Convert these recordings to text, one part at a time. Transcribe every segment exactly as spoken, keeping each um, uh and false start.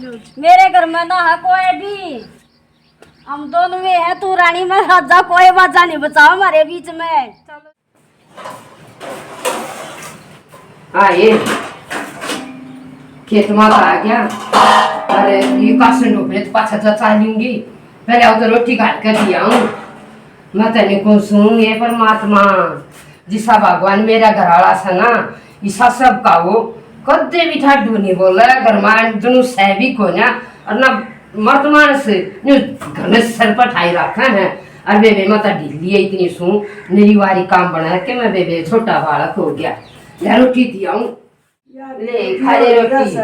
मेरे घर में ना है कोई भी, हम दोनों में है, तू रानी, मैं राजा, कोई बाजा नहीं बचाओ हमारे बीच में। चलो। हाँ, ये खेत में तो आ गया। अरे, ये कासन डोबे तो पाछा तो चालूंगी। पहले आओ तो रोटी घाल कर दिया हूँ। मैं तने कौन सूं, ये परमात्मा, जिसा भगवान मेरा घर आला सा ना, इसा सब का वो कदे भी ठाडू नहीं बोले। घर में जनु सह भी कोन्या, और ना मर्द मानस न्यू घर में सर पर ठाई रखा है। और बेबे, मैं तो ढीली है इतनी सूं, मेरी वारी काम बना के मैं बेबे छोटा बालक हो गया। ले रोटी दिया हूँ। ले, खा ले रोटी।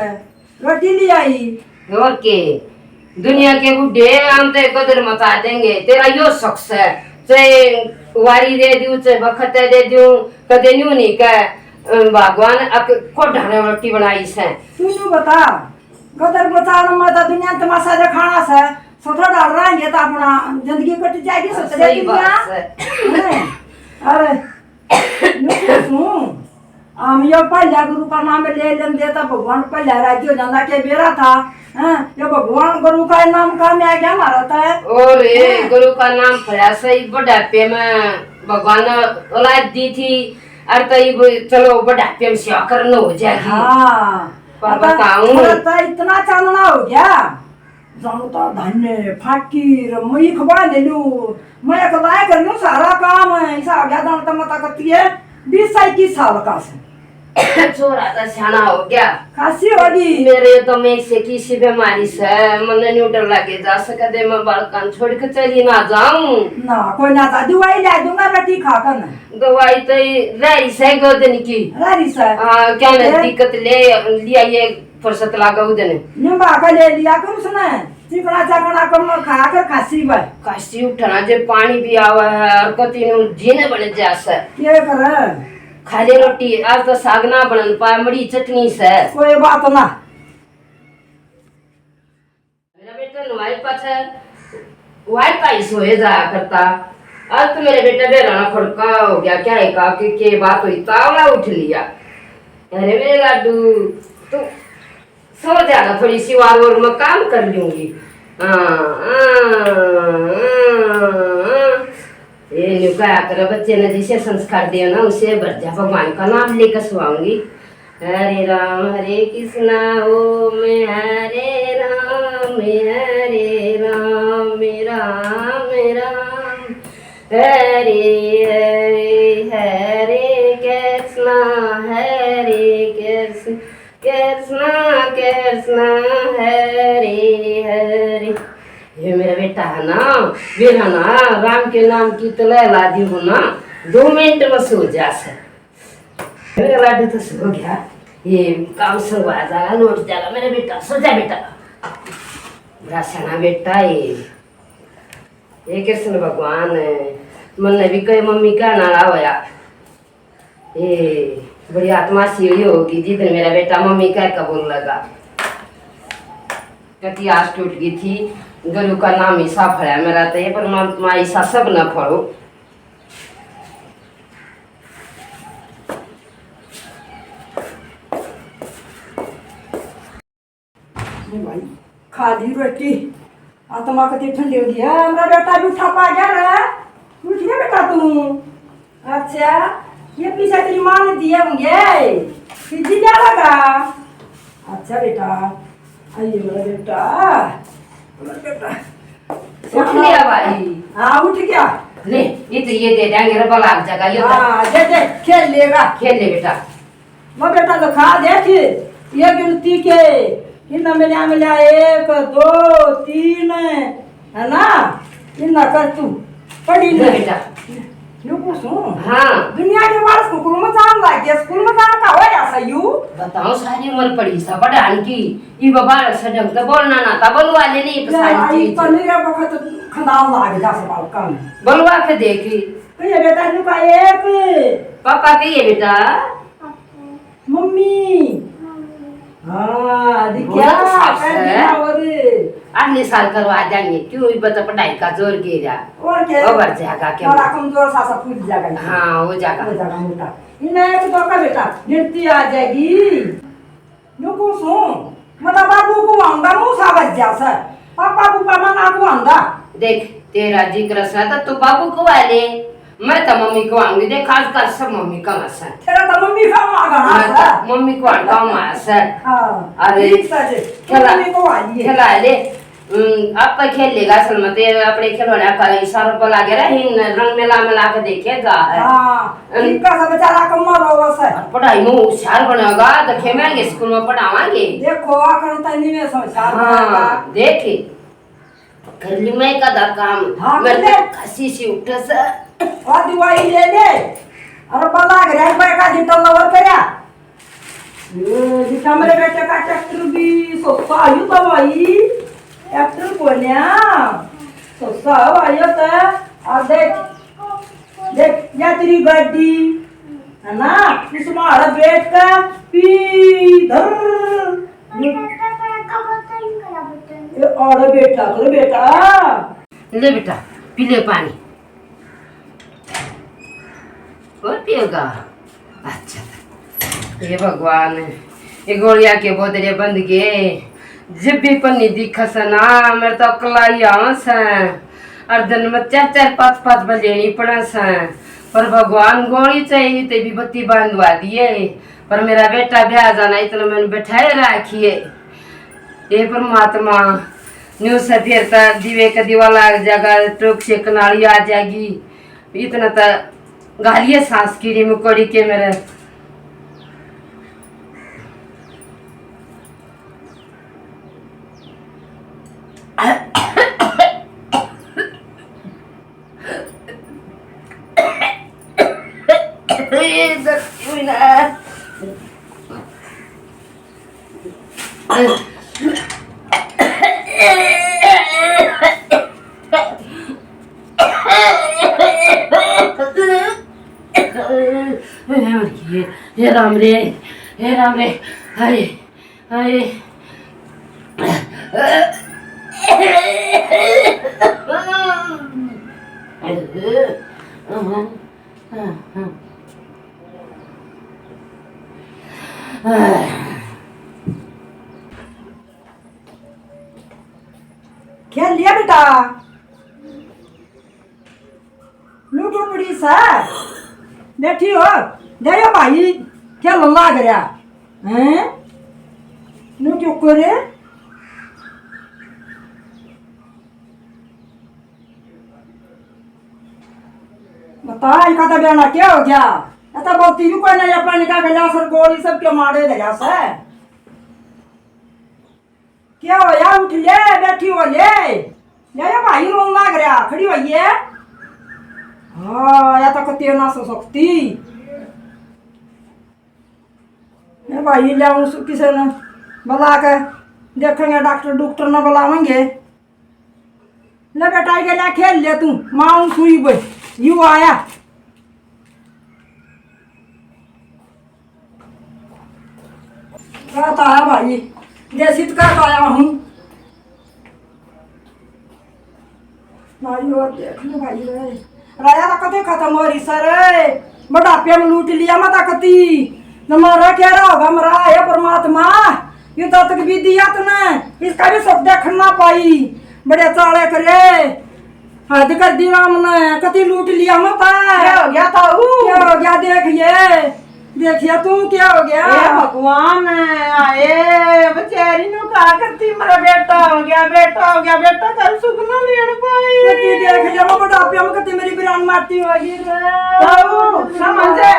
रोटी ले आई। और के? दुनिया के बुढ़े हम तो कदर मचा देंगे। तेरा यो शख्स है, चाहे वारी दे दूं, चाहे बखत दे दूं, कदे न्यू नहीं कह, अ, भगवान अक को ढाने रोटी बनाई से। तू न्यू बता, कदर बचाना मत, दुनिया तमाशा दिखाना से। सोथो डाल रहा है तो अपना जिंदगी कट जाएगी, सतरे सही दुनिया। बात है। हैं? अरे, न्यू सुन, हम यो पहला गुरु का नाम ले लेंदे तो भगवान पहला राजी हो जाता, के बेरा था। हैं? यो भगवान गुरु का नाम काम आ गया हमारा तो। और ये हैं? गुरु का नाम फया सही बुढ़ापे में भगवान औलाद दी थी, और तो ये चलो बुढ़ापे में सेवा करना हो जाएगी। हाँ। पर बताऊं? तो इतना चांदना हो गया। जानता धन्य फकीर, मैं खबा ले लूं, मैं अकलाय कर लूं सारा काम। ऐसा आ गया, जानता मता करती है, बीस इक्कीस साल का से। छोरा तो सियाना हो गया। खासी होगी। मेरे तो में से किसी बीमारी से, मन्ने न्यू डर लगे जा सकते, मैं बालकान छोड़ के चली ना जाऊं। ना, कोई ना, दवाई ले दूंगा, रोटी खा कर ना। दवाई तो रही से गोदन की। रही से। हाँ, क्या ना ए? दिक्कत ले लिया ये फुर्सत लागा उदने। निम्बा का ले लिया कर उसने, चिकना चकना कम खा कर खासी भाई। खासी उठना जे पानी भी आवे है और कति नु जीने बन जा से। के करे? खा ले रोटी, आज तो साग ना बनन पा, मड़ी चटनी से। कोई बात ना। मेरा बेटा नवाई पाछे वाई पाई सोए जाया करता। आज तो मेरे बेटा बेरा ना खड़का हो गया, क्या है का, के, के बात हुई, तावला उठ लिया। अरे मेरे लाडू, तू सो जा ना, थोड़ी सी वार और मैं काम कर लूंगी। हाँ, हाँ, हाँ, हाँ। ये न्यू कहा कर बच्चे ने जिसे संस्कार दिया ना, उसे भर जा भगवान का नाम लेकर सुआऊंगी। हरे राम हरे कृष्णा ओम हरे राम हरे राम राम राम हरे हरे हरे कृष्णा हरे कृष्ण कृष्णा कृष्णा हरे हरे। ये मेरा बेटा है ना, मेरा ना राम के नाम की तले ला दी हो ना, दो मिनट में सो जा से। मेरा लाडू तो सो गया, ये काम संगवा जाएगा, लौट जाएगा मेरा बेटा। सो जा बेटा, बड़ा सना बेटा है। हे कृष्ण भगवान, मन्ने भी कई मम्मी कहना ना होया। ए, बड़ी आत्मा सी हुई होगी जिस दिन मेरा बेटा मम्मी कह के बोल लगा। कति आस टूट गई थी, गुरु का नाम ईसा फड़ा मेरा, तो ये परमात्मा ईसा सब ना फड़ो। ले भाई, खा ली रोटी, आत्मा कति ठंडी हो गई है। हमारा बेटा भी उठा पा गया रे, उठ गया बेटा तू। अच्छा, ये पीछे तेरी माँ ने दिए होंगे, फिर जी क्या लगा? अच्छा बेटा, आइए मेरा बेटा, मेरा बेटा। उठ लिया भाई? हाँ, उठ गया। ले, ये तो ये दे देंगे रे, बला जगह ये तो। हाँ, दे दे, खेल लेगा। खेल ले बेटा। वो बेटा तो खा देख, ये गिनती के, इन्ना मिला मिला एक, दो, तीन, है ना? इन्ना कर तू, पढ़ी ले ले। बेटा। न्यू पूछूं? हाँ। दुनिया के बाल स्कूल में जान लग गया, स्कूल में जान का हो या सयू? बताओ, सारी उम्र पढ़ी सा पढ़ान की, ई बाबा से ढंग से बोलना ना था, बोलवा ले नहीं तो सारी चीज। तो मेरा वक्त खंदान लाग जा से बाल काम। बोलवा के देखी। कहिए बेटा, न्यू का एक। पापा कहिए बेटा। मम्मी। हाँ, दिख्या, बोलो तो साफ कर है। दिया और। अगले साल करवा देंगे, क्यों, इब तो पढ़ाई का जोर गिरा। और क्या? वो भर जाएगा क्या? बड़ा कमजोर सा, सा फूल जाएगा। हाँ, हो जाएगा। हो जाएगा मोटा। इन्हें एक तो का बेटा, गिनती आ जाएगी। न्यू को सो, मतलब बाबू को आऊंगा, मुंह जा सर, पापा को पापा ना को आंदा। देख, तेरा जी करे सै तो तू बाबू को आ ले, मैं तो मम्मी को आऊंगी। देख, आजकल सब मम्मी का सै। तेरा तो मम्मी का मांगा ना मैं सर। तो मम्मी को आंदा मां सै। हाँ, अरे, ठीक सर जी। खिला, मम्मी को आ लिए। खिला ले। हम्म, आप खेल लेगा असल में, ते अपने खिलौने का इशारा पर लगे रहे, इन रंग मिला मिला के देखेगा। हाँ, हम्म। इनका सब बेचारा कम रो बस है। पढ़ाई में होशियार बनेगा, तो खे महंगे स्कूल में पढ़ावांगे। देखो, आखिर तो नहीं में होशियार हाँ, बनेगा। देखे। कर ली मैं का दा काम। हाँ, मैं कर ले। तो कसी सी उठे से। और दवाई ले ले। और बला के रेड पे का दिन तो लवर करया। ये दिखा मेरे बेटे का ट्रैक्टर भी सस्ता आयु तो भाई। ट्रैक्टर को न्या सस्ता हो आयु तो। और देख, देख, या तेरी गाड़ी, है ना? इसमें आड़ा बैठ कर पी धर। ये आड़ा बैठा कर बेटा। ले बेटा, पी ले पानी। और पिएगा? अच्छा। हे भगवान, ये गोलियां के बोतले बंद गए। जब भी पन्नी दिखा से ना, मेरे तो अकलाई आवा से। और दिन में चार चार पाँच पाँच बजे लेनी पड़ा से। पर भगवान, गोली चाहिए ते भी बत्ती बंद हुआ दिए। पर मेरा बेटा ब्याह जाना, इतना मैंने बैठाए रखिए। हे परमात्मा, न्यू से फिर तो दीवे का दीवा लाग जाएगा, टोक से कनाली आ जाएगी। इतना तो गालिए सांस कीड़ी मुकोड़ी के मेरे। हे राम रे, हे राम रे, हाय, हाय। खेल लिया बेटा, लूडो पड़ी सा, बैठी हो, दे यो भाई, खेल लाग रहा, हैं? न्यू क्यों करे? बता, इनका तो बेना क्या हो गया? ऐसा बोलती भी कोई नहीं, अपना निकाल के ला सर, गोली सब क्यों मारे धरा से? क्या होया? उठ ले, बैठी हो ले। ले रे भाई, रोन लाग रहा, खड़ी होइए। हाँ, या तो कत्ती ना सो सकती। ए भाई, ले उस किसी ने बुला के देखेंगे, डॉक्टर डॉक्टर ने बुलावेंगे। ले बेटा, ये ले खेल ले तू, माँ उन सुई बे, यू आया। कहता है भाई, देसी तो कहता आया हूँ। भाई, और देख लो भाई रे। राया तो कते खत्म हो रही सर, बुढ़ापे में लूट लिया मत कती। तुम्हारा क्या रहा होगा, मरा है परमात्मा। ये तो तक भी दिया तने, इसका भी सुख देखना पाई। बड़े चाले करे, हद कर दी राम ने, कती लूट लिया मत। क्या हो गया ताऊ? क्या हो गया, देखिए, देखिए तू क्या हो गया? हे भगवान, आए बेचारी नु का करती, मेरा बेटा हो गया, बेटा हो गया, बेटा कर सुख ना लेण पाई। कती देख लिया, मैं बुढ़ापे में कती मेरी बिरान मारती होगी रे। ताऊ, समझे?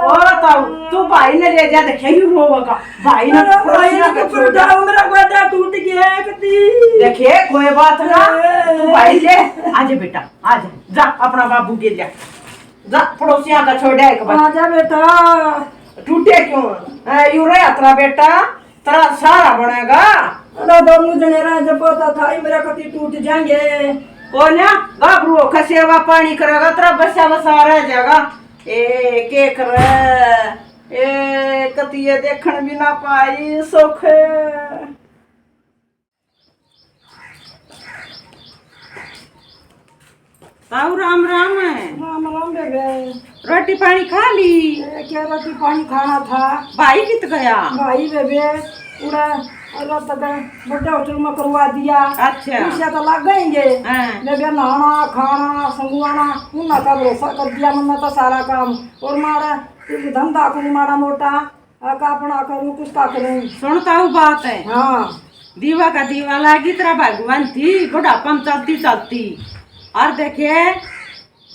ओ ताऊ, तू भाई ने ले जा, देखिए यू रोवेगा। भाई ने अरे भाई ने पड़ोसियां तो का छोड़ दिया। मेरा गोडा टूट गया है कती। देखिए, कोई बात ना, ए। तू भाई ले, आजा बेटा, आजा, जा अपना बाबू के ले, जा पड़ोसियां का छोड़ एक बार। आजा बेटा। टूटे क्यों? ए, यू रहा तेरा बेटा, तेरा सहारा बनेगा। अरे दोनों जने रहे, जब पता था ही मेरा कती टूट जाएंगे। कोन्या, गाभरू होकर सेवा पानी करेगा, तेरा बसा बसा रह जाएगा। ए, के कर? ए, कती ये देखण भी ना पाई, सुख। ताऊ राम राम है। राम राम बेबे। रोटी पानी खा ली? ए, क्या रोटी पानी खाना था? भाई कित गया? भाई बेबे, उड़ा अरे तो बे-, बड़े होटल में करवा दिया। अच्छा। पैसे तो लग गएंगे। हाँ। ले बे, नहाना, खाना, संगवाना, उन्ना का भरोसा कर दिया मन्ना तो सारा काम। और मारा, ये धंधा को माड़ा मोटा, आ का अपना करूँ, कुछ का करूँ। सुन ताऊ बात है। हाँ। दीवा का दीवा लागी तेरा भगवान थी, बुढ़ापा में चलती चलती। और देखे,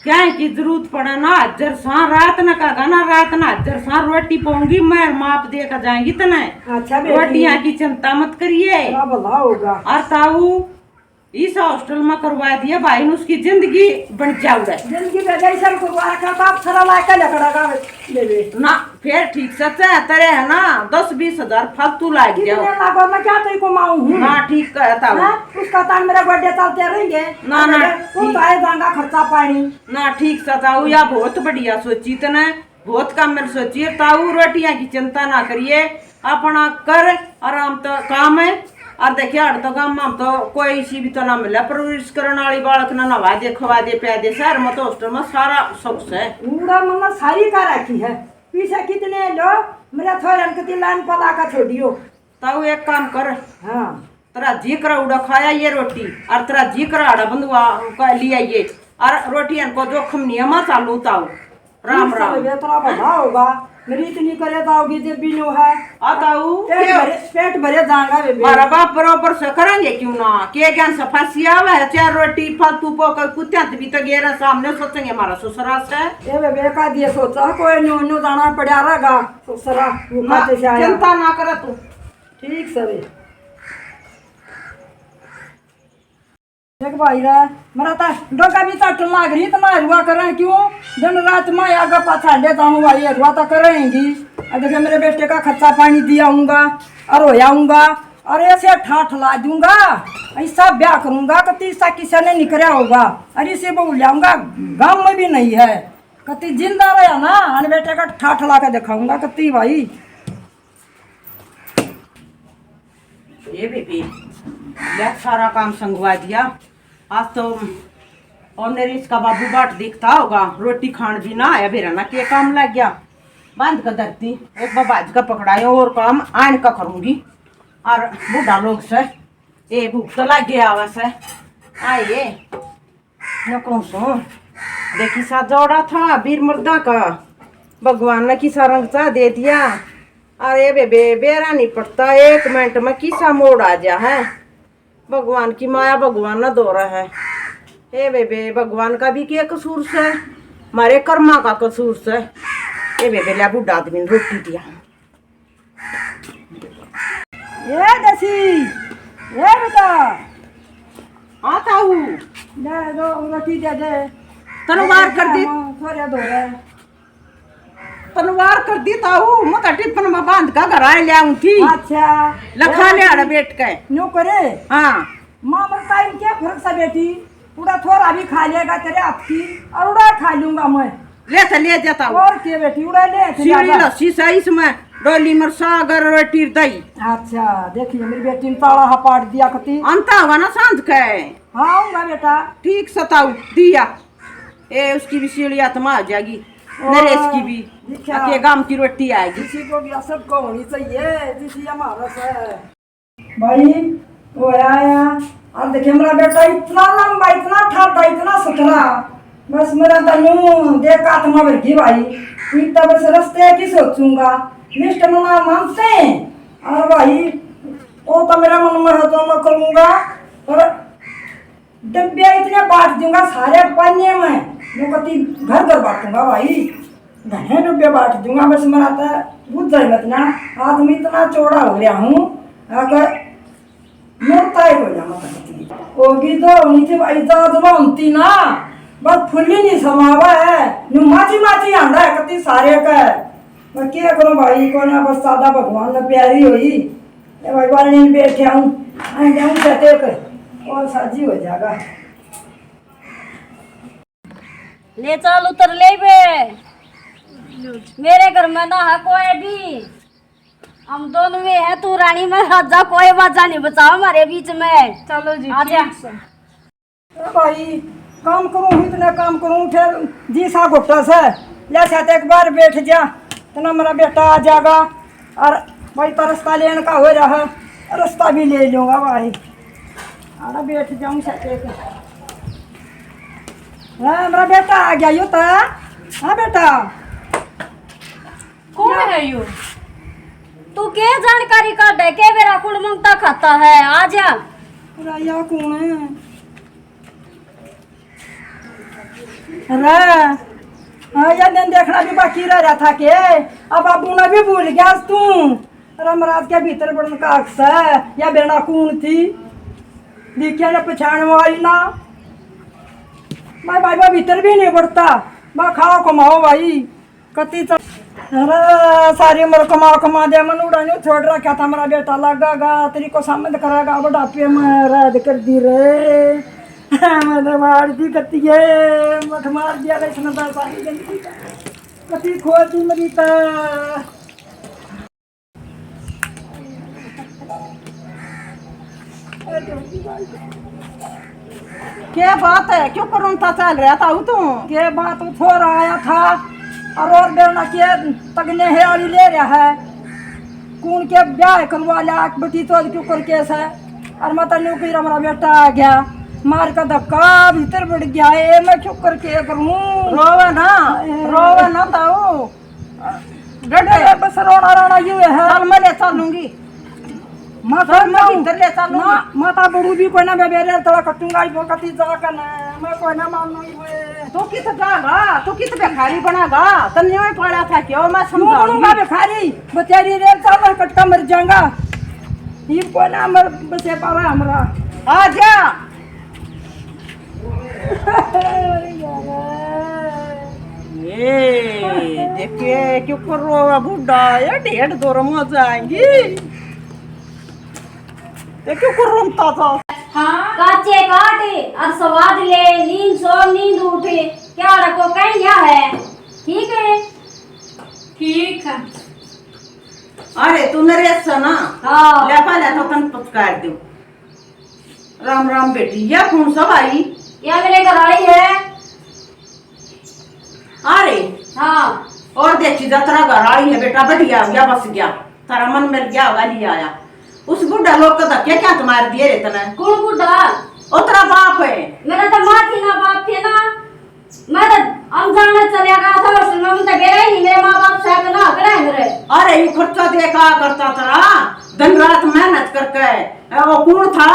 क्या की जरूरत पड़े ना, हजर सा रात न का गाना, रात न हजर सा रोटी पाऊंगी मैं, माप दे कर जाएंगी तने। अच्छा बेटी। रोटियां की चिंता मत करिए। तेरा भला होगा। और ताऊ, इस हॉस्टल में करवा दिया भाई ने, उसकी जिंदगी बन जाऊगा। जिंदगी में जैसा करवा रखा था, आप सारा लायक लकड़ा का ले ले। ना, फिर ठीक सच है, तेरे है ना, दस बीस हजार फालतू लाग गया। कितने लागो, मैं क्या तेरे को माऊं हूँ? ना, ठीक कहता हूँ। हाँ? उसका तान मेरा बर्थडे चलते रहेंगे। ना, ना, वो ठीक। तो आए जाएगा खर्चा पानी। ना, ठीक सच ताऊ, या बहुत बढ़िया सोची तने, बहुत काम में सोची है ताऊ, रोटियां की चिंता ना करिए, अपना कर आराम तो काम है। और देखिए, हर तो काम में हम तो कोई इसी भी तो ना मिला, परवरिश करण वाली बालक ना नवा दे, खवा दे, प्या दे। शहर में तो हॉस्टल में सारा सुख से। उड़ा मन्ना सारी का रखी है, पीछे कितने लो, मेरा थोड़ा कति लाइन पला का छोड़ियो। ताऊ एक काम कर। हाँ। तेरा जी करा उड़ा खाया ये रोटी, और तेरा जी करा आड़ा बंधुआ का लिया ये, और रोटी इनको जोखम नहीं है, मैं चालू ताऊ। राम ठीक राम। सब ये तेरा भला होगा, मेरी इतनी करे ताऊ की जेबी नो है। आ ताऊ, पेट के भरे, पेट भरे जाएगा बेबे। मारा बाप बराबर से करेंगे क्यों ना, के ज्ञान से फांसी आवे है, चार रोटी फालतू पो कर कुत्ते भी तो गेरा सामने सोचेंगे हमारा ससुरा से। ए बेबे का दिए सोचा, कोई नो, नो जाना पड़ा रहेगा ससुरा, वो ना, खाते से आया। चिंता ना करे तू। ठीक सर। देख भाई रे, मेरा तो डोका भी चट लाग रही, इतना हरुआ करें क्यों? दिन रात मैं आगे पाछा ले जाऊं भाई, हरुआ तो करेंगी। अब देखे मेरे बेटे का खर्चा पानी दिया हूँगा और होया हूँगा और ऐसे ठाठ ला दूंगा, ऐसा ब्याह करूंगा कि तीसा किसी ने निकरा होगा और इसे बहू लाऊंगा, गांव में भी नहीं है। कति जिंदा रहा ना, अन बेटे का ठाठ ला के दिखाऊंगा कति भाई। ये बेबे, ले सारा काम संगवा दिया। आज तो और मेरे इसका बाबू बाट दिखता होगा, रोटी खान भी ना आया, बेरा ना के काम लग गया। बांध कर धरती, एक बार बाज का पकड़ायो और काम आन का करूंगी। और बूढ़ा लोग से, ए भूख तो लग गया आवा से। आए। नकलों सो देखी सा जोड़ा था बीर मुर्दा का, भगवान ने किसा रंग सा दे दिया। अरे बेबे, बेरा नहीं पड़ता, एक मिनट में किसा मोड़ आ जा है। भगवान की माया भगवान ने दो रहा है। हे बेबे, भगवान का भी के कसूर से, मारे कर्मा का कसूर से। हे बेबे, ले बूढ़ा आदमी ने रोटी दिया। ए दसी, ए बेटा। हाँ ताऊ। ले दो रोटी दे दे। तलवार कर दी। हाँ, थोड़े दो रे। तलवार कर दी ताऊ, मैं तो टिफिन में बांध का घर आए ले आऊं थी। अच्छा। लखा ले आड़ा बैठ के। न्यू करे। हाँ। माँ, मर टाइम क्या फर्क सा बेटी, उड़ा थोड़ा भी खा लेगा तेरे हाथ की, और उड़ा खा लूंगा मैं। ले तो ले जाता हूँ। और के बेटी, उड़ा ले तो सीढ़ी ज्यादा। लस्सी से इसमें डोली मर सागर रोटी दही। अच्छा, देखिए मेरी बेटी ने ताला हा पाट दिया कती। अंता होगा ना सांझ के। हाँ, आऊंगा बेटा। ठीक सताऊ दिया। ए, उसकी भी सीढ़ी आत्मा आ जाएगी। और नरेश की भी। देखा। आके गांव की रोटी आएगी। किसी को भी सबको होनी चाहिए, जिसी हमारा से। भाई, वो आया, और देखे मेरा बेटा इतना लंबा, इतना ठाडा, इतना सुथरा, बस मेरा तो यूं देख आत्मा भर गई भाई। इतना बस रास्ते की सोचूंगा, मिस्टर मना मानते हैं। और भाई, वो तो मेरा मन में है तो मैं करूंगा, पर डब्बे इतने बांट दूंगा सारे पानिये में, मैं कति घर घर बांटूंगा भाई। घने डब्बे बांट दूंगा, बस मेरा तो बुझ जाए मत ना। आदमी इतना चौड़ा हो रहा हूँ, अगर मुड़ता ही हो जाऊंगा कति। वो भी तो होनी थी भाई, जाजमा होती ना, बस फुल्ली नहीं समावा है, न्यू माची माची आंदा है कति सारे का। मैं क्या करूं भाई, को ना बस सादा भगवान ने प्यारी हुई। ए भाई, बारह दिन बैठे हूँ, आए जाऊँ सते पे, और साजी हो जाएगा। ले चल उतर ले बे, मेरे घर में ना है कोई भी, हम दोनों में है, तू रानी मैं राजा, कोई बाजा नहीं बचाओ हमारे बीच में। चलो जी, आजा। ठीक से। ए भाई, काम करूं, इतने काम करूं, फिर जी सा घुट्टा से, ले साथ एक बार बैठ जा, इतना मेरा बेटा आ जाएगा। और भाई, तरसता लेन का हो रहा है, रास्ता भी ले लूंगा भाई। आड़ा बैठ जाऊं सके के। हाँ, मेरा बेटा आ गया, यो था। हाँ बेटा। कौन है यो? तू के जानकारी काढे, के बेरा कुण मंगता खाता है? आ जा। अरे, या कौन है? अरे, हाँ, या दिन देखना भी बाकी रह रहा था के? अब बाबू ने भी भूल गया तू। अरे, महाराज के भीतर बड़न का हक से, या बेरा कौन थी? दिखिया ना, पहचान वाली ना। मैं भाई, मैं भीतर भी नहीं बढ़ता। मैं खाओ कमाओ भाई। कती च-, अरे, सारी उम्र कमा कमा दे, मन उड़ा नहीं छोड़ रखा था, मेरा बेटा लागेगा, तेरी को सामने करेगा, बुढ़ापे में राज कर दी रे। मैंने मार दी कती है, मत मार दिया रे, इसने तो सारी जिंदगी का। कती खोती मरी तो। क्या बात है, क्यों करूं था, चल रहा था तू? क्या बात, वो छोरा आया था और, और बेरा के तगने है और ले रहा है, कौन के ब्याह करवा लिया, एक बेटी तो क्यों कर केस है, और मैं तन्नू की हमारा बेटा आ गया, मार का धक्का भीतर बढ़ गया है, मैं क्यों कर के करूं? रोवे ना, रोवे ना ताऊ। डटे। अरे बस रोना राना यू है। चल, मैं ले चलूंगी। मैं चल, मैं चलूं। इधर ले चलूंगी। ना, माता बड़ू भी कोई ना, बेबे रे, थोड़ा कटूंगा ही, कती जा कर ना, मैं कोई ना मानूंगी वे। तू कित जागा? तू कित भिखारी बनागा? तन्ने में पड़ा था क्यों? मैं वो समझाऊंगी। बनूंगा भिखारी, बतेरी रे, चल, कटका मर जाऊंगा। ये कोई ना मर, बसे पावा हमरा। आ जा। ए, देखिए, क्यों कर रहा है बूढ़ा? ये डेढ़ दो रमो जाएंगी। ये क्यों कर रहा था? हाँ। काचे काट और स्वाद ले, नींद सो नींद उठे। क्या रखो कहीं या है? ठीक है। ठीक है। अरे, तू नरेश है ना? हाँ। ले पा, ले तो तन पुचकार दो। राम राम बेटी, या कौन सा भाई? या मेरे घर आई है। अरे। हाँ। और देखी जा, तेरा घर आई है बेटा, बढ़िया हो गया, बस गया, तारा मन मिल गया होगा, ले आया। उस बूढ़ा लोग का धक्के क्या मार दिए रे तने? कौन बूढ़ा? ओ तेरा बाप है। मेरा तो माँ थी ना, बाप थे ना। मैं तो अनजान में चला गया था हॉस्टल में, मुझे तो बेरा ही नहीं, मेरे माँ बाप से ना करे मेरे। अरे, ये खर्चा देखा करता था, दिन रात मेहनत करके। ए, वो कौन था?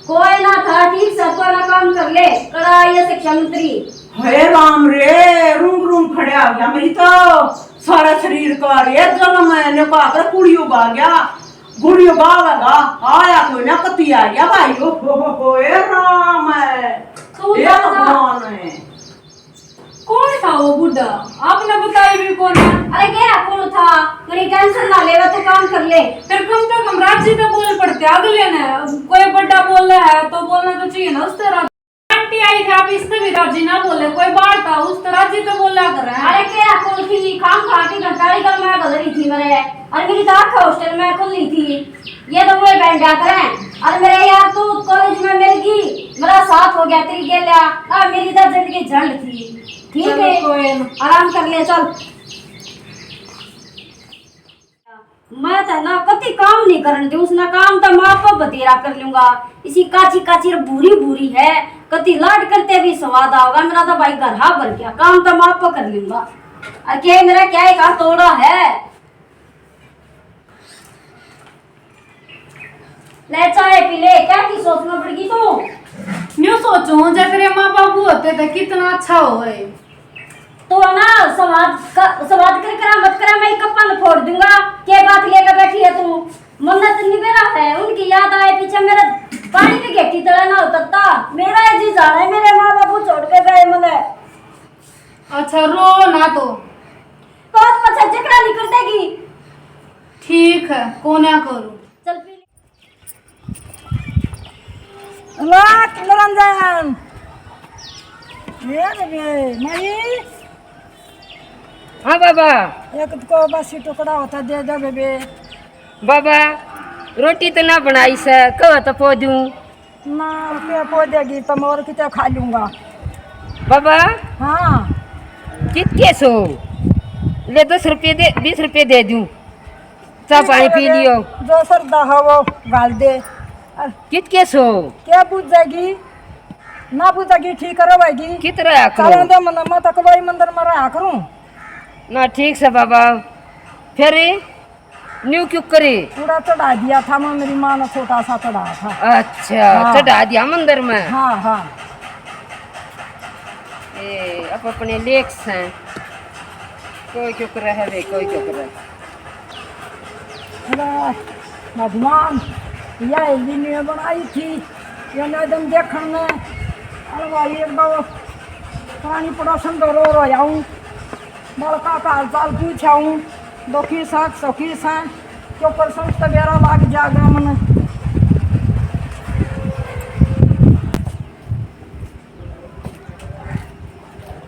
कोई ना था, ठीक से अपना काम कर ले, कड़ा ये शिक्षा मंत्री। हे राम रे, रूम रूम खड़ा हो गया मेरी तो, सारा शरीर का रे जलम है, ने का कर कुड़ियो बा गया, गुड़ियो बा लगा, आया कोई ना, कती आ गया भाई, ओ हो हो हो, ए राम है, तू ए जा, जा। भगवान है। कौन था वो बूढ़ा? आपने बताई भी कौन है? अरे, क्या कौन था? मेरी टेंशन ना लेवे, तू काम कर ले। फिर कम से कम राजी तो बोल पड़ते अगले ने। कोई बड़ा बोला है तो बोलना तो चाहिए ना उस तरह। आंटी आई थी, आप इससे भी राजी ना बोले। कोई बात था उस तरह राजी तो बोला कर रहे हैं। अरे, क्या कौन थी? खाम खा के घंटा ही कल मैं बदल रही थी मेरे। अरे, मेरी तो आंख हॉस्टल में खुल रही थी। ये तो वो बैंडा करें। और मेरे यार, तू कॉलेज में मिल गई, मेरा साथ हो गया तेरी गेल्या। आ, मेरी तो जिंदगी झंड थी। ठीक चलो, है, कोई ना। आराम कर ले, चल। मैं तो ना कति काम नहीं करन दूं, उसने काम तो मैं आपको बतेरा कर लूंगा। इसी काची काची रे भूरी भूरी है, कति लाड करते भी स्वाद आओगा। मेरा तो भाई घर हा भर गया, काम तो मैं आपको कर लूंगा। और क्या मेरा क्या एक हाथ तोड़ा है? ले चाय पी ले, क्या की सोच में पड़ गई तू? न्यू सोचूं, जब तेरे माँ बाबू होते तो कितना अच्छा होए। तो ना, स्वाद का, स्वाद कर करा मत करा, मैं कप्पा न फोड़ दूंगा। के बात लेकर बैठी है तू? मन्नत नहीं बेरा है, उनकी याद आए पीछे मेरा पानी भी घेटी तले ना उतरता। मेरा ये जी जाना है, मेरे माँ बाबू छोड़ के गए मने। अच्छा, रो ना तो। तो आज पछे जकड़ा नहीं कर देगी। ठीक है, कोन्या करूँ। चल पी ले। लाख निरंजन। ये रे बे, माई। हाँ बाबा। एक को बस टुकड़ा होता दे दे बेबे। बाबा, रोटी तो ना बनाई से, कब तो पो दूं? ना, रुपया पो देगी तो मैं और किते खा लूंगा। बाबा। हाँ। कितने सो? ले दस रुपये दे, बीस रुपये दे दूं। चा पानी पी लियो। जो सरदा हो वो घाल दे। कित के सो? क्या बुझेगी? ना बुझेगी, ठीक करवाएगी। कित रहा करो? चलो दे मन, मैं तो कलोई मंदिर में रहा करूं। ना, ठीक से बाबा। फिर न्यू क्यों करी? पूरा चढ़ा दिया था मैं, मेरी माँ ने छोटा सा चढ़ाया था। अच्छा, हाँ। चढ़ा दिया मंदिर में? हाँ, हाँ। ए, अब अपने लेख से कोई क्यों करे है वे, कोई क्यों करे। अरे भगवान, यह वीडियो बनाई थी, ये मैडम देखण में। अरे भाई, एक बार पानी पड़ोसन तो रो रो आऊं, बड़का का हाल चाल पूछाऊं, दुखी साथ सुखी सा, क्यों पर संत बेरा लाग जागा मन।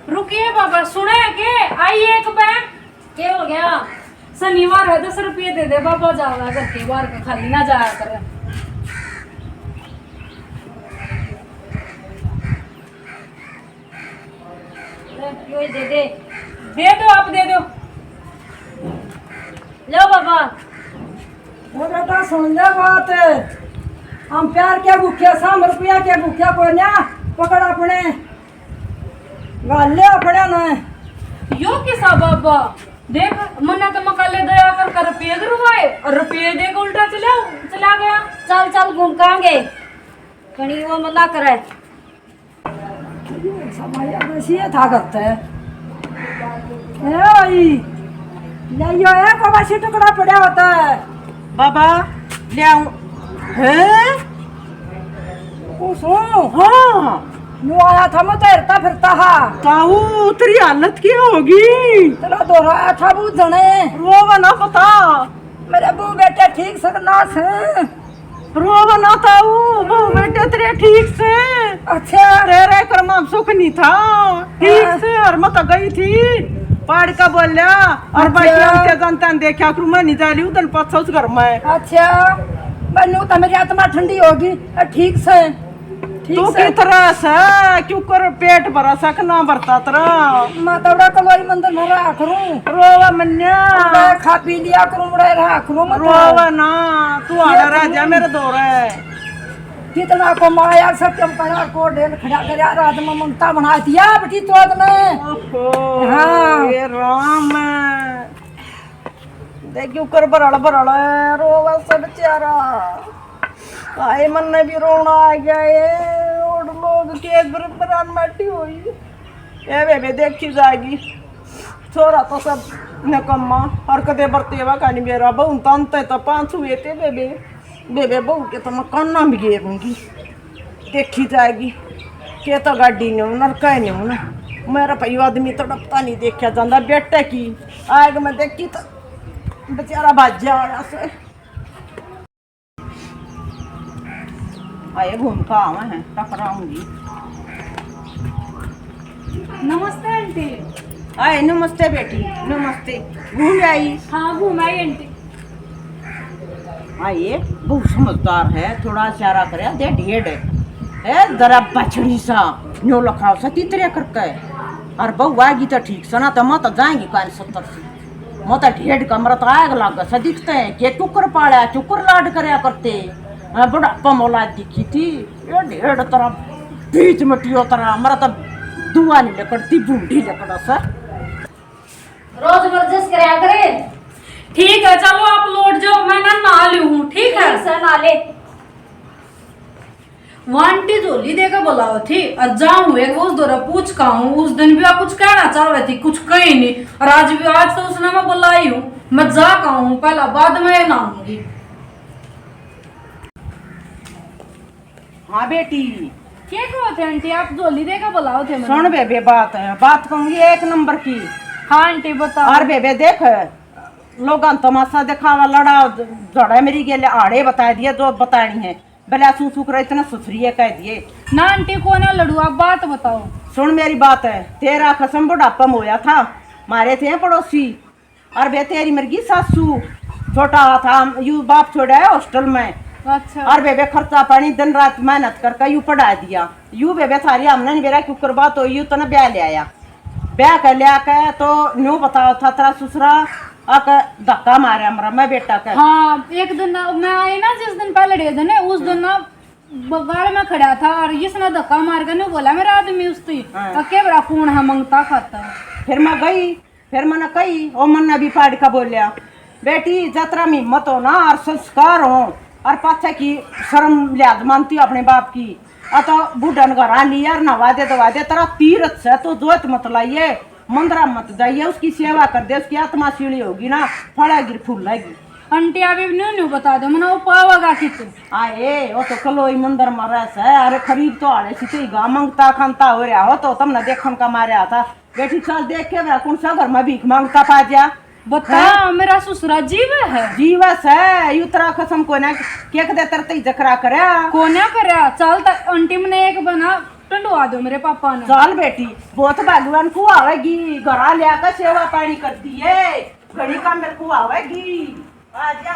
रुकिए बाबा, सुने के आई एक बार। के हो गया? शनिवार है, दस रुपये दे दे बाबा, जावा घर के बाहर का खाली ना जाया कर। ले, यो ही दे दे। दे दो, आप दे दो। लो बाबा। वो बेटा सुन ले बात, हम प्यार के भूखे सा, हम रुपया के भूखे कोन्या। पकड़ अपने, घाल ले अपने ना। यो किसा बाबा? देख, मन्ने तो मकाले दया कर कर रुपये गिरवाए और रुपये दे के उल्टा चला, चला गया। चल चल घूम कांगे, कणी वो मला करे। ये समाया बस ये था करते। ए भाई, ले यो एक बासी टुकड़ा पड़ा होता है। बाबा, ले आऊं। हैं? कुसो? हाँ। न्यू आया था, मैं तैरता फिरता हा। ताऊ, तेरी हालत क्या होगी? तेरा दोहरा आया था बूझने। रोवा ना पता। मेरे बहू बेटे ठीक से ना से। रोवा ना ताऊ, बहू बेटे तेरे ठीक से। अच्छा। तेरे कर्मा में सुख नहीं था। ठीक हाँ। से, और मैं तो गई थी। पाड़ का बोल्या, और अच्छा। बाकी हम ते जानते हैं, देखा करूँ, मैं नहीं जा रही हूँ, तन पाछा उस घर में। अच्छा। बन्नू तो मेरी आत्मा ठंडी होगी। ठीक से। ठीक तू से। की तरह से, क्यों कर पेट भरा सा कि ना भरता तेरा? मैं तो बड़ा कलोई मंदिर में रहा करूं। रोवा मन्या। मैं खा पी लिया करूं, बड़ा रहा करूं, मैं तो। रोवा ना, तू आड़ा रह जा मेरे दौरे। कितना कमाया, सब कम करा को डेल खड़ा करया, रात में ममता बना दिया बेटी तो ने। ओहो, हाँ। ये राम। देखियो कर भरल भरल है, रोवे से बेचारा। हाय, मन्ने भी रोना आ गया है। और लोग के बरान बैठी हुई। ए बेबे, देखी जाएगी। छोरा तो सब निकम्मा, हरकते बरतेवा का नहीं बेरा। बहू तन ते तो पांच हुए थे बेबे। बेबे बहू के तो मैं काना में गेरूंगी। देखी जाएगी, के तो गाड़ी ने होना, कह ने होना। मेरा भाई आदमी तड़पता नहीं देखा जाता, बेटे की आग में देखी तो बेचारा भाज्या आया से। आए घूम का आवा है, टकराऊंगी। नमस्ते आंटी। आए, नमस्ते बेटी, नमस्ते। घूम आई? हाँ, घूम आई आंटी। हाँ, ये बहुत समझदार है, थोड़ा इशारा करे, दे ढेड है, जरा बछड़ी सा, न्यो लखाओ सा तीतरे करके। और बहू आएगी तो ठीक से, ना तो मैं तो जाएंगी कान सत्तर से। मैं तो ढेड कमरा तो आग लाग सा दिखते हैं, के चुकर पाड़ा, चुकर लाड करया करते। हाँ, बुढ़ापा में औलाद दिखी थी, ये ढेड तरह बीच मटियो तरह, मरा तो दुआ नहीं लकड़ती, बूढ़ी लकड़ा सा। रोज बर्जिश करया करे। ठीक है, चलो आप लौट जाओ, मैं ना नहा ली हूँ, ठीक है? ठीक सै, नहा ले। वो आंटी झोली दे के बुलाओ थी, और जाऊँ एक उस दौरा पूछ का हूँ, उस दिन भी आप कुछ कहना चाह रही थी, कुछ कही नहीं, और आज भी, आज तो उसने मैं बुलाई हूँ, मैं जा का हूँ, पहला बाद में नहाऊंगी। हाँ बेटी। के कहो थे आंटी, आप झोली देकर बुलाओ थे मन्ने। सुन बेबे बात, बात कहूंगी एक नंबर की। हाँ आंटी बताओ। और बेबे देख, लोगां तमाशा दिखावा लड़ा, झड़ा मेरी गेले आड़े बता दिए जो बतानी है। भला सू सू करे इतना सुथरी है कह दिए। ना आंटी को ना लड़ू, आप बात बताओ। सुन मेरी बात है, तेरा खसम बुढ़ापा में होया था, मारे थे पड़ोसी। और बे तेरी मरगी सासू, छोटा था, यू बाप छोड़ा है हॉस्टल में। अच्छा। और बेबे खर्चा पानी दिन रात मेहनत करके यू पढ़ा दिया। यू बेबे थारी हमने नहीं बेरा क्यों करवा तो यू तने ब्याह ले आया। ब्याह कर लिया के तो न्यू बताओ था तेरा ससुरा, आके धक्का मारया मरा मैं बेटा के। हाँ, एक दिन ना, मैं आई ना जिस दिन पहले दिन है, उस दिन ना बगाल में खड़ा था और इसने धक्का मार के न्यू बोला मेरा आदमी उसती। हाँ। तो के बरा खून है मंगता खाता। फिर मैं गई, फिर मैंने कही, ओ मन्ना भी पाड़ का बोलिया, बेटी, जतरा में हिम्मत हो ना और संस्कार हो और पाछे की शर्म लिहाज मानती हो अपने बाप की, आ तो बूढ़ा ने घर आ लिया और नवा दे, दवा दे, तेरा तीरथ से तो जोत मत लाइए, मंदिर मत जाइए, उसकी सेवा कर दे, उसकी आत्मा सीली होगी ना, फलेगी फूलेगी। आंटी, अभी न्यू न्यू बता दो, मना वो पावेगा कित? आए, वो तो कलोई मंदिर में रह से, अरे खरीद तो आले सी तो गा मंगता खानता हो रहा हो तो तुमने देखन का मारा था। बेटी, चल देख के बरा, कौन सा घर में भीख मांगता पा जा। बता, हैं? मेरा ससुरा जीव है? जीव है, यू तेरा कसम कोन्या, के कदे तेरे ते ही जकरा करया। कोन्या करया, चल त आंटी मने एक बना टंडवा दो मेरे पापा ने। चल बेटी, बहुत भागवान को आवेगी, घरा लिया का सेवा पानी कर दिए, घड़ी का मेरे को आवेगी। आ जा।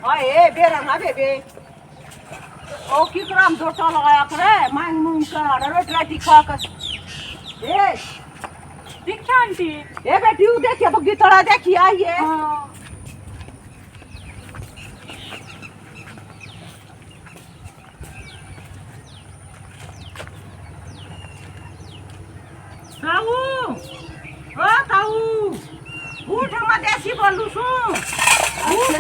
आए, बेरा ना बेबे। ओ, की कराम जोटा लगाया करे, मांग मूंग का, अरे ट्राटी खा कर। ए, दिख्या आंटी? ए बेटी, वो देखिए, बग्गी तड़ा देखिए, आई है। हाँ। ताऊ, ओ ताऊ, उठ, मैं देसी बोलू सू। उठ।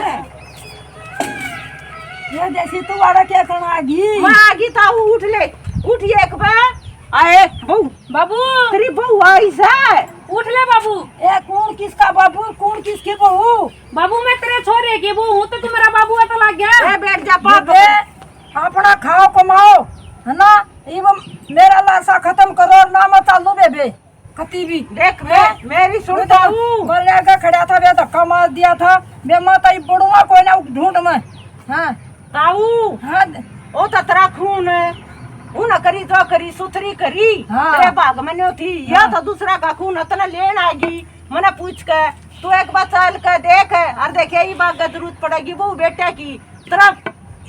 ये देसी तू आड़ा क्या करना आ गई? मैं आ गई ताऊ, उठ ले, उठ एक बार। आए बहू। बाबू। तेरी बहू आई से। उठ ले बाबू। ए, कौन किसका बाबू, कौन किसकी बहू? बाबू, मैं तेरे छोरे की बहू हूँ, तो तू मेरा बाबू है तो लग गया। ए, बैठ जा, पाप बेबे, अपना खाओ कमाओ, है ना? ये वो मेरा लासा खत्म करो और ना मत चालू बेबे, कती भी। देख, मैं, हैं? मेरी सुन वो तो ताऊ। मरने का खड़ा था, बे धक्का मार दिया था, बे मैं तो ये पड़ूंगा कोई ना ढूंढ में। हाँ। ताऊ। हाँ। ओ तो तेरा खून है, उन करी जो करी सुथरी करी, हाँ। तेरे भाग में न्यो थी, या हाँ। तो दूसरा का खून इतना लेन आ गई। मने पूछ के, तू एक बार चल के देख, और देखे, ई बात का जरूरत पड़ेगी बहू बेटे की। तेरा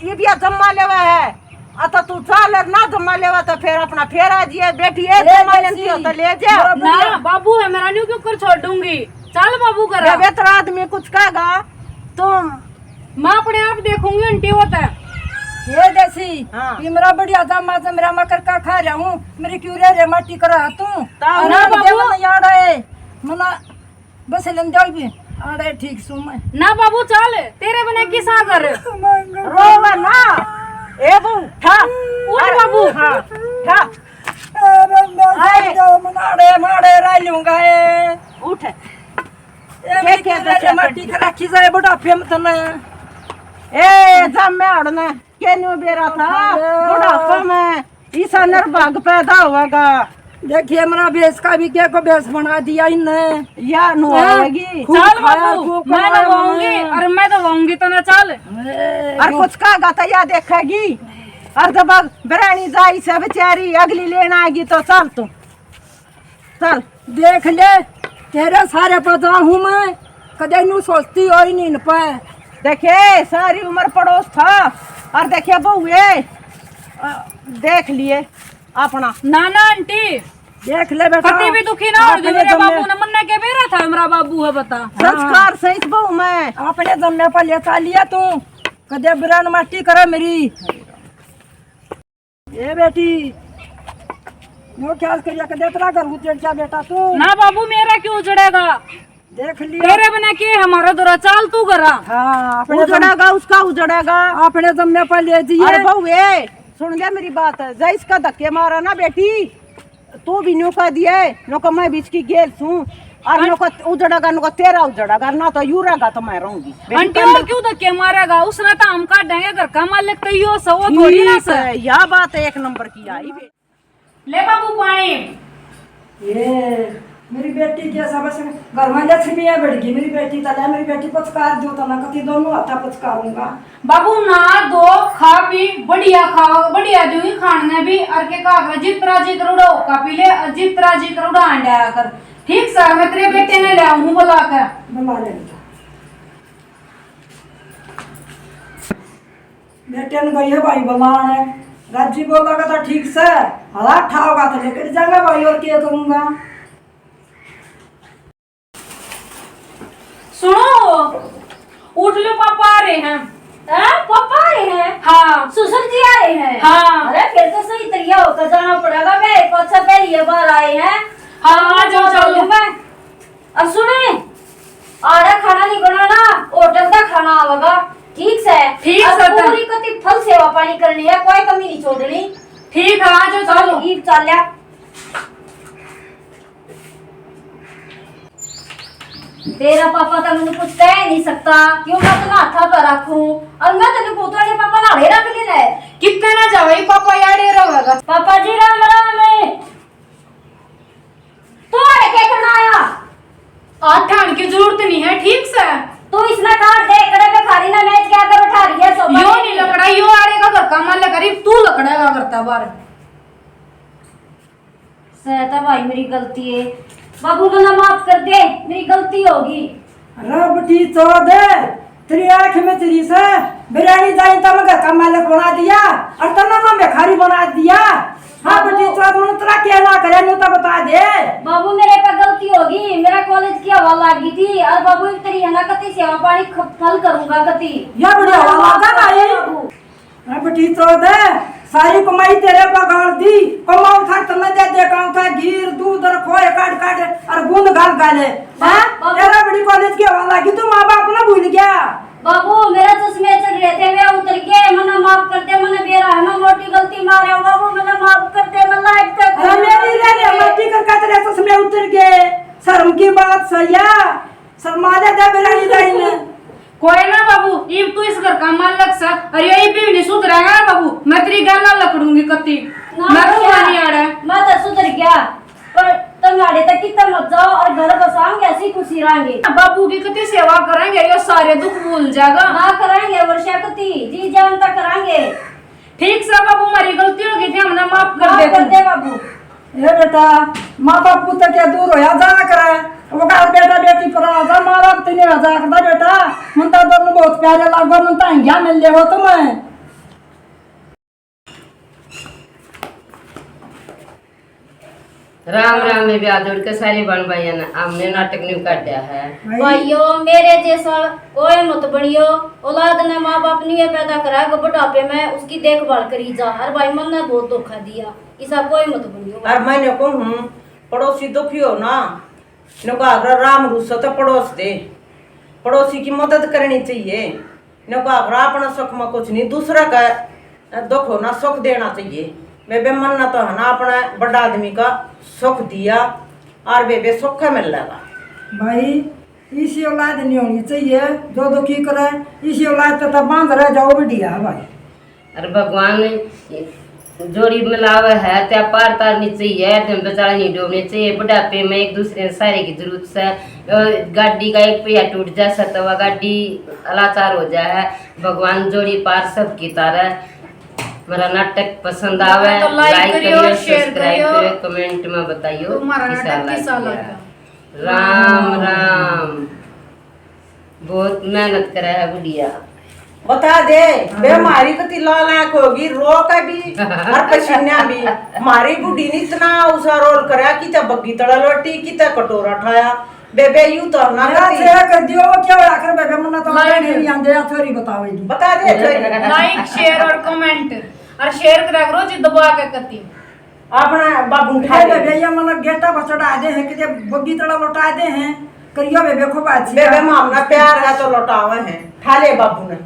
ये भी जम्मा लेवा है, आ तो तू चल और ना जम्मा लेवा तो फिर अपना फेर आ जिए, बेटी ए ए जम्मा लेन की हो तो ले जा। ना, बाबू है मेरा, न्यू क्यों कर छोड़ दूंगी? चल बाबू करा। जब इतना आदमी कुछ कहेगा, तो मैं अपने आप देखूंगी आंटी होता है। ये देसी, हाँ। ये मेरा बढ़िया जम्मा से मेरा मकर का खा रहा हूँ, मेरी क्यों रे रे माटी करा तू? ताऊ। अरे ना बाबू। यार है, मना बस लेन जाओ भी। अरे ठीक सू मैं। ना बाबू चल, तेरे बिना किसा घर। रोवा ना। ए बहू, ठा। उठ बाबू। हाँ, ठा। अरे ना आए। जाओ, मनाड़े माड़े रह लूंगा ए। उठ। ए, क्या, मेरी क्या, क्या, क्या, माटी के रखी जाए बुढ़ापे में तने। ए, जा मैं अड़ना। के न्यू बेरा था, अरे। बुढ़ापा में ईसा नरभाग पैदा होगा। देखिए, मेरा भैंस का भी क्या को भैंस बना दिया इनने। या नुआएगी। हाँ? खूब चल खाया, बाबू, खूब मैं कमाया नवाऊंगी, मने। और मैं दवाऊंगी तो ना चल। अरे, और कुछ कहेगा तो या देखेगी। और जब अब बिरानी जाई से बेचारी अगली लेना आएगी तो चल तू। चल। देख ले, तेरे सारे पता हूँ मैं, कदे नू सोचती हो ही नहीं इन पे। देखे, सारी उम्र पड़ोस था, और देखे बहुए, अ, देख लिए अपना। ना, ना आंटी, देख ले बेटा, कती भी दुखी ना हो, अपने मेरे जमे बाबू ने मन्ने के बेरा था, मेरा बाबू है बता। संस्कार सहित बहू मैं। अपने जमे पर लेता लिया तू, कदे बिरान माटी करे मेरी। ए बेटी, नो ख्याल करिया के तेरा घर उजड़ जा बेटा तू। ना बाबू, मेरा क्यों उजड़ेगा? देख लिया। तेरे बिना के हमारा दौरा, चाल तू घरा। हाँ, अपने जम-, उजड़ेगा, उसका उजड़ेगा। अपने जम्मे पर ले जिए। अरे बहू, ए, सुन ले मेरी बात, जय इसका धक्के मारा ना बेटी, तू भी न्यू कह दिए, न्यू कह मैं बीच की गेल सूं, और न्यू कह उजड़ेगा, न्यू कह तेरा उजड़ेगा, ना तो यू रहेगा तो मैं रहूंगी। बेटी, आंटी, वो क्यों धक्के मारेगा? उसने तो हम काटेंगे, घर का मालिक तो यो सो, वो थोड़ी ना ठीक से। है, या बात एक नंबर की आई। ले बाबू पानी। ये मेरी बेटी के सब से घर में लक्ष्मी है बढ़ गई। मेरी बेटी तले, मेरी बेटी पचकार जो तो ना कती दोनों हाथा पचकारूंगा। बाबू नहा दो, खा पी, बढ़िया खाओ, बढ़िया दूंगी खान ने भी। और के कहा कर, जितना जी करोड़ा होका पी ले और जितना जी करोड़ा हांडा आया कर। ठीक सर, मैं तेरे बेटे ने ले आऊं बुला के। बुला ले बेटा। बेटे ने कही है भाई बुलान है। राजी बोला का तो ठीक से, हला ठाओगा तो लेकर जाएगा भाई, और क्या करूंगा। पापा आ रहे हैं। हैं? पापा आ रहे हैं? हाँ। ससुर जी आ रहे हैं? हाँ। अरे, फिर तो सही तरिया होकर जाना पड़ेगा। मैं एक अच्छा पहली बार आए हैं। हाँ, आ जाओ, चलो। मैं, और सुने, आड़ा खाना नहीं बनाना, होटल का खाना आवेगा, ठीक से? ठीक और से, तो पूरी कति फल सेवा पानी करनी है, कोई कमी नहीं छोड़नी। ठीक है, आ जाओ, चलो। ईब चाल्या। तेरा पापा तो मैंने कुछ कह नहीं सकता, क्यों मैं तो हाथा पर रखूं? और मैं तो नहीं पूछता, पापा ना आड़े रख लेना है। कितने ना जावे, पापा याड़े रहेगा। पापा जी, राम राम। तो आड़े क्या करना आया? आठ आण की जरूरत नहीं है, ठीक से? तू इसने काट दे, कड़े पे खाली ना मैच क्या कर बैठा रही है, सोफा यो पे। नहीं लकड़ा, यो आड़े का घर का मालिक है, तू लकड़ा का करता बाहर। सै तो भाई मेरी गलती है, बाबू मन्ने माफ कर दे, मेरी गलती होगी। रबटी चौदह, तेरी आंख में तेरी से, बिरयानी जाई तब घर का मालिक बना दिया और तन्ने मैं भिखारी बना दिया। हाँ, बाबू। बेटी चौदह, मैंने तेरा क्या ना करे, न्यू तो बता दे। बाबू, मेरे पे गलती होगी, मेरा कॉलेज की हवा लाग गई थी और बाबू, तेरी है ना कति सेवा पानी ख-, फल करूंगा कति। या बड़ी हवा लागा भाई। बाबू। हाँ, बेटी चौदह, सारी कमाई तेरे पे गाड़ दी, कमाऊ था तन्ने दे दे, काम था घीर, दूध और खोए काट काट और गूंद घाल घाले। हाँ? बाबू। तेरा बड़ी कॉलेज की हवा लागी, तू माँ बाप ना भूल गया। बाबू, मेरे चश्मे चढ़ रहे थे, वे उतर गए, मन्ने माफ कर दे, मन्ने बेरा है, मैं मोटी गलती मारे हूँ, बाबू, मन्ने माफ कर दे, मैं लाइट तक अरे मेरी रे, रे, मट्टी कर का तेरे चश्मे उतर गए, शर्म की बात सैया, शर्मा ले दे बेरा ही जाई ने। कोई ना बाबू, इब तू इस घर का मालक सा, अरे ये भी नहीं सुधरेगा ना बाबू, मैं तेरी गल ना लकड़ूंगी कत्ती, ना मैं तो भैया, नहीं आड़ा। मैं तो सुधर गया। पर तंगाड़े तक कितना मत जाओ और घर बसाएंगे, ऐसी खुशी रहेंगे। बाबू की कितनी सेवा करेंगे, ये सारे दुख भूल जाएगा। हाँ, करेंगे वर्षा कती, जी जान तक करेंगे। ठीक से बाबू, हमारी गलती हो गई थी, हमने माफ कर माफ दे कर तू। दे बाबू। ए बेटा, माँ बाप तक क्या दूर होया जा करे, वो कहा बेटा बेटी पर आ जा, माँ बाप तेने आ जा करता बेटा, मन तो दोनों बहुत प्यारे लागो, मन तो हंगिया मिल ले हो तुम्हें। राम राम में भी हाथ जोड़ के सारे बहन भाइयों ने हमने नाटक न्यू काटा है। भाई। भाइयों, मेरे जैसा कोई मत बनियो। औलाद ने माँ बाप नहीं पैदा करा के बुढ़ापे में उसकी देखभाल करी जा। अरे भाई, मन्ने बहुत धोखा दिया, इसा कोई मत बनियो। और मैंने कहूँ, पड़ोसी दुखी हो ना, न्यू कहा करो, राम रूसो तो पड़ोस दे, पड़ोसी की मदद करनी चाहिए। न्यू कहा करो, अपना सुख में कुछ नहीं, दूसरा का दुख हो ना सुख देना चाहिए। बेबे, मन्ने तो है ना अपने बड़ा आदमी का सुख दिया, और बेबे सुख मिल लेगा। भाई, इसी औलाद नहीं होनी चाहिए जो दुखी करे, इसी औलाद तो तब बांध रह जाओ बढ़िया भाई। अरे भगवान जोड़ी मिलावे है, त्या पार तारनी चाहिए, धन बेचारा नहीं डोबनी चाहिए, बुढ़ापे में एक दूसरे ने सहारे की जरूरत से। अ, गाड़ी का एक पहिया टूट जा से तो वह गाड़ी लाचार हो जाए है। भगवान जोड़ी पार सबकी तारे। मेरा नाटक पसंद आवे तो like like करियो, करियो, share subscribe करियो। करियो, comment में बताइयो तुम्हारा किसा नाटक किसा लगा। लगा। राम राम। बहुत मेहनत करे है बुढ़िया। बता दे, बे, हाँ। म्हारी कती लाल आंख होगी, रो के भी और पसीना भी। म्हारी बुढ़ी ने इतना उसा रोल करया, किते बग्गी तड़ा लोटी, किते कटोरा ठाया। बेबे, यूं तो ना मेरा करती। चेहरा कर दियो, वो क्या होया कर बेबे, मन्ने तो लाइन। नहीं आंदे, या थोड़ी बतावेगी। बता दे, थोड़ी। Like, share और comment, और share करा करो जी दबा के कती। अपना बाबू उठा ले। बेबे, ये मतलब गेटा पर चढ़ा दे हैं, किते बग्गी तड़ा लौटा दे हैं, करियो बेबे खूब अच्छी बेबे, है। मामना प्यार है तो लौटावे हैं। ठा ले बाबू ने।